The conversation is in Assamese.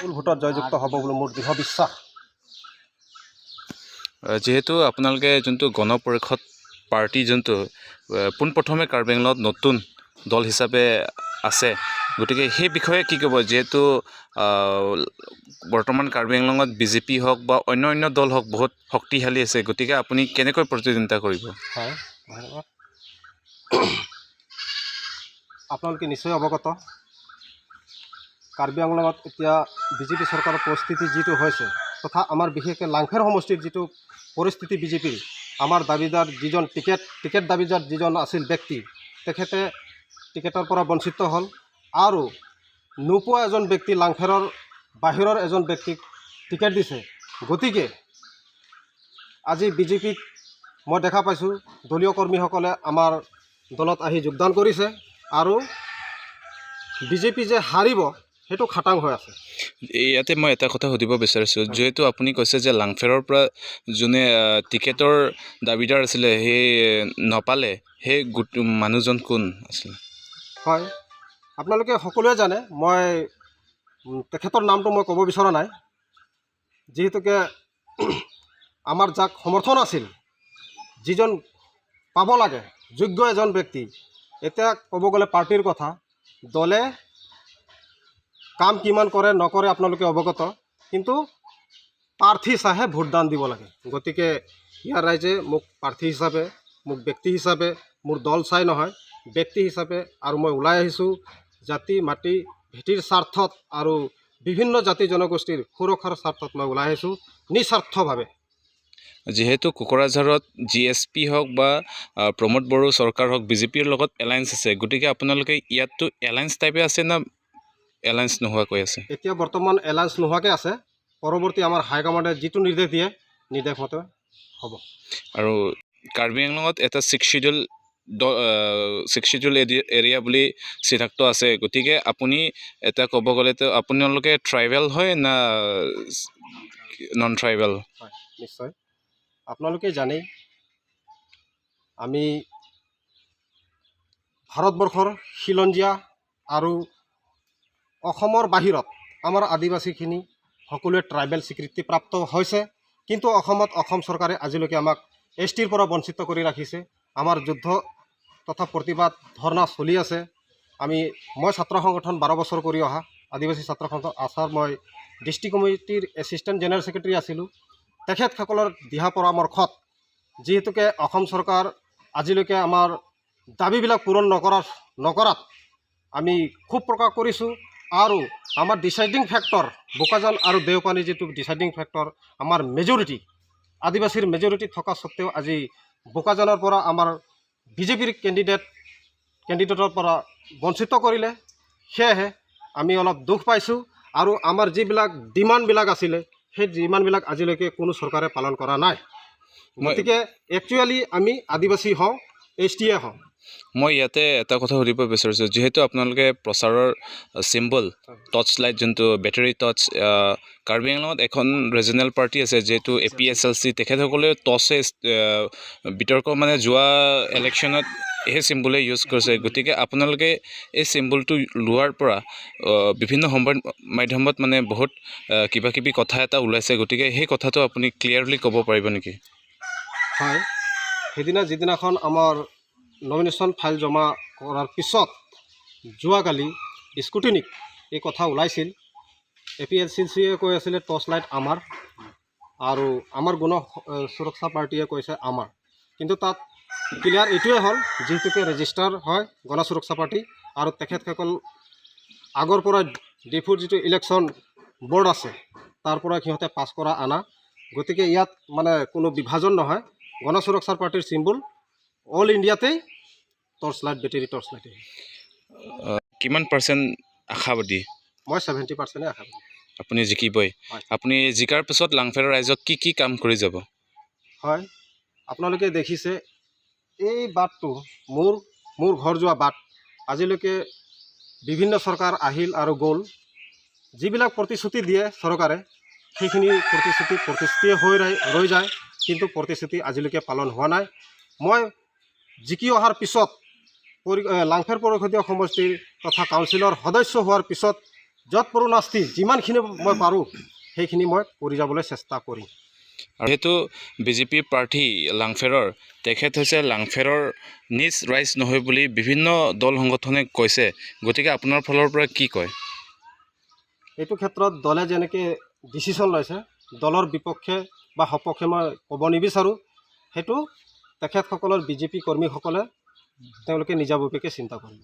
ফুল ভোটত জয়যুক্ত হ'ব বুলি মোৰ দৃঢ় বিশ্বাস। যিহেতু আপোনালোকে যোনটো গণ পৰিষদ পাৰ্টি, যোনটো পোনপ্ৰথমে কাৰ্বি আংলঙত নতুন দল হিচাপে আছে, গতিকে সেই বিষয়ে কি ক'ব? যিহেতু বৰ্তমান কাৰ্বি আংলঙত বিজেপি হওক বা অন্য অন্য দল হওক, বহুত শক্তিশালী আছে, গতিকে আপুনি কেনেকৈ প্ৰতিদ্বন্দ্বিতা কৰিব? হয়, ধন্যবাদ। আপোনালোকে নিশ্চয় অৱগত, কাৰ্বি আংলঙত এতিয়া বিজেপি চৰকাৰৰ পৰিস্থিতি যিটো হৈছে তথা আমাৰ বিশেষকৈ লাংফেৰ সমষ্টিৰ যিটো পৰিস্থিতি, বিজেপিৰ আমাৰ দাবীদাৰ যিজন টিকেট দাবীদাৰ যিজন আছিল ব্যক্তি, তেখেতে টিকেটৰ পৰা বঞ্চিত হ'ল আৰু নোপোৱা এজন ব্যক্তি, লাংফেৰৰ বাহিৰৰ এজন ব্যক্তিক টিকেট দিছে। গতিকে আজি বিজেপিক মই দেখা পাইছোঁ, দলীয় কৰ্মীসকলে আমাৰ দলত আহি যোগদান কৰিছে আৰু বিজেপি যে হাৰিব, সেইটো খাটাং হৈ আছে। ইয়াতে মই এটা কথা সুধিব বিচাৰিছোঁ। যিহেতু আপুনি কৈছে যে লাংফেৰৰ পৰা যোনে টিকেটৰ দাবীদাৰ আছিলে, সেই নাপালে, সেই গোট মানুহজন কোন আছিলে? হয়, আপোনালোকে সকলোৱে জানে। মই তেখেতৰ নামটো মই ক'ব বিচৰা নাই, যিহেতুকে আমাৰ যাক সমৰ্থন আছিল, যিজন পাব লাগে যোগ্য এজন ব্যক্তি। এতিয়া ক'ব গ'লে পাৰ্টীৰ কথা, দলে কাম কিমান কৰে নকৰে আপোনালোকে অৱগত, কিন্তু প্ৰাৰ্থী চাইহে ভোটদান দিব লাগে। গতিকে ইয়াৰ ৰাইজে মোক প্ৰাৰ্থী হিচাপে, মোক ব্যক্তি হিচাপে, মোৰ দল চাই নহয়, ব্যক্তি হিচাপে আৰু মই ওলাই আহিছোঁ জাতি মাটি ভেটিৰ স্বাৰ্থত আৰু বিভিন্ন জাতি জনগোষ্ঠীৰ সুৰক্ষাৰ স্বাৰ্থত মই ওলাই আহিছোঁ নিস্বাৰ্থভাৱে। যিহেতু কোকৰাঝাৰত জিএছপি হওক বা প্ৰমোদ বড়ো চৰকাৰ হওক, বিজেপিৰ লগত এলায়েন্স আছে, গতিকে আপোনালোকে ইয়াততো এলায়েন্স টাইপে আছে না এলায়েন্স নোহোৱাকৈ আছে? এতিয়া বৰ্তমান এলায়েন্স নোহোৱাকৈ আছে। পৰৱৰ্তী আমাৰ হাইকমাণ্ডে যিটো নিৰ্দেশ দিয়ে, নিৰ্দেশ মতে হ'ব। আৰু কাৰ্বি আংলঙত এটা ছিক্স শ্বিডিউল এৰিয়া বুলি চিনাক্ত আছে, গতিকে আপুনি এটা ক'ব গ'লেতো আপোনালোকে ট্ৰাইবেল হয় না নন ট্ৰাইবেল? হয়, নিশ্চয়। আপোনালোকে জানেই, আমি ভাৰতবৰ্ষৰ খিলঞ্জীয়া আৰু অসমৰ বাহিৰত আমাৰ আদিবাসীখিনি সকলোৱে ট্ৰাইবেল স্বীকৃতিপ্ৰাপ্ত হৈছে। কিন্তু অসমত অসম চৰকাৰে আজিলৈকে আমাক এছটিৰ পৰা বঞ্চিত কৰি ৰাখিছে। আমাৰ যুদ্ধ তথা প্ৰতিবাদ ধৰ্ণা চলি আছে। মই ছাত্ৰ সংগঠন 12 বছৰ কৰি অহা আদিবাসী ছাত্ৰ সংগঠন আছাৰ মই ডিষ্ট্ৰিক্ট কমিটিৰ এছিষ্টেণ্ট জেনেৰেল ছেক্ৰেটাৰী আছিলোঁ। তেখেতসকলৰ দিহা পৰামৰ্শত, যিহেতুকে অসম চৰকাৰ আজিলৈকে আমাৰ দাবীবিলাক পূৰণ নকৰাত আমি ক্ষোভ প্ৰকাশ কৰিছোঁ। আৰু আমাৰ ডিচাইডিং ফেক্টৰ বোকাজান আৰু দেওপানী যিটো ডিচাইডিং ফেক্টৰ, আমাৰ মেজৰিটি, আদিবাসীৰ মেজৰিটি থকা স্বত্তেও আজি বোকাজানৰ পৰা আমাৰ বিজেপিৰ কেণ্ডিডেটৰ পৰা বঞ্চিত কৰিলে। সেয়েহে আমি অলপ দুখ পাইছোঁ আৰু আমাৰ যিবিলাক ডিমাণ্ডবিলাক আছিলে, সেই ডিমাণ্ডবিলাক আজিলৈকে কোনো চৰকাৰে পালন কৰা নাই। গতিকে একচুৱেলি আমি আদিবাসী হওঁ, এছটিয়ে হওঁ। মই ইয়াতে এটা কথা সুধিব বিচাৰিছোঁ। যিহেতু আপোনালোকে প্ৰচাৰৰ চিম্বল টৰ্চ লাইট, যোনটো বেটেৰী টৰ্চ, কাৰ্বি আংলঙত এখন ৰিজনেল পাৰ্টি আছে যিহেতু এপিএছএলচি, তেখেতসকলে টৰ্চে বিতৰ্ক মানে যোৱা ইলেকশ্যনত সেই চিম্বলে ইউজ কৰিছে। গতিকে আপোনালোকে এই চিম্বলটো লোৱাৰ পৰা বিভিন্ন সংবাদ মাধ্যমত মানে বহুত কিবা কিবি কথা এটা ওলাইছে, গতিকে সেই কথাটো আপুনি ক্লিয়াৰলি ক'ব পাৰিব নেকি? হয়, সেইদিনা যিদিনাখন আমাৰ নমিনেশ্যন ফাইল জমা কৰাৰ পিছত যোৱাকালি স্কুটিনিক এই কথা ওলাইছিল। এপিএছএলচিয়ে কৈ আছিলে টৰ্চ লাইট আমাৰ আৰু আমাৰ গণ সুৰক্ষা পাৰ্টীয়ে কৈছে আমাৰ। কিন্তু তাত ক্লিয়াৰ এইটোৱে হ'ল, যিহেতুকে ৰেজিষ্টাৰ হয় গণ সুৰক্ষা পাৰ্টী আৰু তেখেতসকল আগৰ পৰা ডিফুৰ যিটো ইলেকশ্যন বৰ্ড আছে, তাৰ পৰা সিহঁতে পাছ কৰা আনা। গতিকে ইয়াত মানে কোনো বিভাজন নহয়। গণ সুৰক্ষা পাৰ্টীৰ চিম্বল অল ইণ্ডিয়াতেই টৰ্চ লাইট, বেটেৰী টৰ্চ লাইটেই। কিমান পাৰ্চেণ্ট আশাবাদী? মই 70%-এ আশা কৰোঁ। আপুনি জিকিবই? হয়। আপুনি জিকাৰ পিছত লাংফেৰৰ ৰাইজক কি কি কাম কৰি যাব? হয়, আপোনালোকে দেখিছে এই বাটটো, মোৰ ঘৰ যোৱা বাট। আজিলৈকে বিভিন্ন চৰকাৰ আহিল আৰু গ'ল, যিবিলাক প্ৰতিশ্ৰুতি দিয়ে চৰকাৰে, সেইখিনি প্ৰতিশ্ৰুতি প্ৰতিশ্ৰুতিয়ে হৈ ৰৈ যায়, কিন্তু প্ৰতিশ্ৰুতি আজিলৈকে পালন হোৱা নাই। মই জিকি অহাৰ পিছত লাংফেৰ পৰিষদীয় সমষ্টিৰ তথা কাউন্সিলৰ সদস্য হোৱাৰ পিছত য'ত পৰো নাস্তি যিমানখিনি মই পাৰোঁ, সেইখিনি মই কৰি যাবলৈ চেষ্টা কৰিম। আৰু যিহেতু বিজেপি প্ৰাৰ্থী লাংফেৰৰ, তেখেত হৈছে লাংফেৰৰ নিজ ৰাইজ নহয় বুলি বিভিন্ন দল সংগঠনে কৈছে, গতিকে আপোনাৰ ফালৰ পৰা কি কয়? এইটো ক্ষেত্ৰত দলে যেনেকৈ ডিচিশ্যন লৈছে, দলৰ বিপক্ষে বা সপক্ষে মই ক'ব নিবিচাৰোঁ। সেইটো তেখেতসকলৰ বিজেপি কৰ্মীসকলে তেওঁলোকে নিজাববীয়াকৈ চিন্তা কৰিব।